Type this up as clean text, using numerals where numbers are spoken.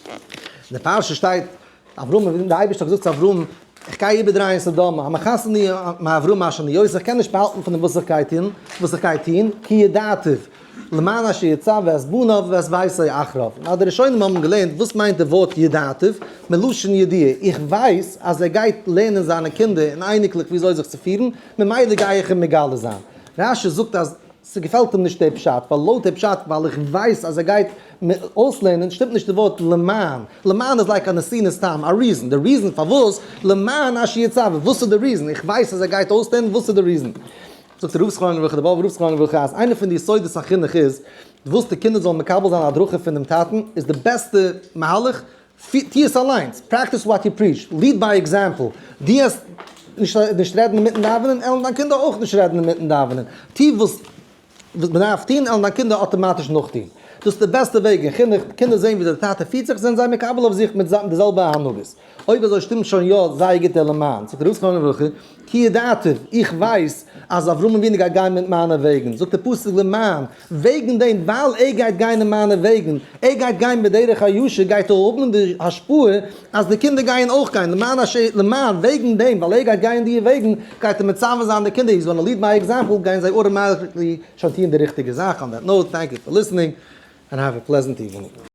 אין די פרשה שטייט, אברהם אבינו, דער אייבערשטער האט געזאגט צו אברהם, איך גיי איבערדרייען סדום, המכסה אני מאברהם אשר אני עושה, איך קען נישט באהאלטן פון דעם וואס איך גיי טון, וואס איך גיי טון, כי ידעתיו, למען אשר יצוה את בניו ואת ביתו אחריו. נאר די ראשונים האבן געלערנט וואס מיינט די ווארט ידעתיו, מלשון ידיעה, איך ווייס אז ער גייט לערנען זיינע קינדער און אייניקלעך ווי אזוי זיך צו פירן, ממילא גיי איך אים מגלה זיין. רש"י זאגט אז ס'געפעלט אים נישט די פשט, ווייל לויט די פשט ווייל איך ווייס אז ער גייט אויסלערנען שטימט נישט די ווארט למען, למען איז like א נתינת טעם, א reason, די reason פארוואס, למען אשר יצוה, וואס איז די reason, איך ווייס אז ער גייט אויסלערנען, וואס איז די reason? זאגט רב זכרונו לברכה, די באבובער רב זכרונו לברכה, אז איינע פון די יסודות החינוך איז, וואס די קינדער זאלן מקבל זיין הדרכה פונעם טאטן, איז די בעסטע מהלך, טו עס אליינס, practice what you preach, lead by example, דו העסט נישט רעדן אינמיטן דאווענען, עלן דיין קינדער אויך נישט רעדן אינמיטן דאווענען, טו וואס מען דארף טון, עלן דיין קינדער אטאמאטיש נאכטון. דאס איז די בעסטע וועג אין חינוך, קינדער זעען ווי דער טאטע פירט זיך, זענען זיי מקבל אויף זיך מיט די זעלבע הנהגות. אויב אזוי שטימט שוין יא זייער גוט דער למען, זאגט ר' זכרונו לברכה, כי ידעתיו, איך ווייס אז אברהם אבינו גייט גיין מיט מיינע וועגן, זאגט דער פסוק למען, וועגן דעם ווייל ער גייט גיין אין מיינע וועגן, ער גייט גיין בדרך הישר, גייט ער האבן די השפעה אז די קינדער גייען אויך גיין, למען השם, למען, וועגן דעם ווייל ער גייט גיין די וועגן, גייט ער מצווה זיין די קינדער, he's gonna lead by example, גייען זיי automatically שוין טוען די ריכטיגע זאך, on that note, thank you for listening, and have a pleasant evening.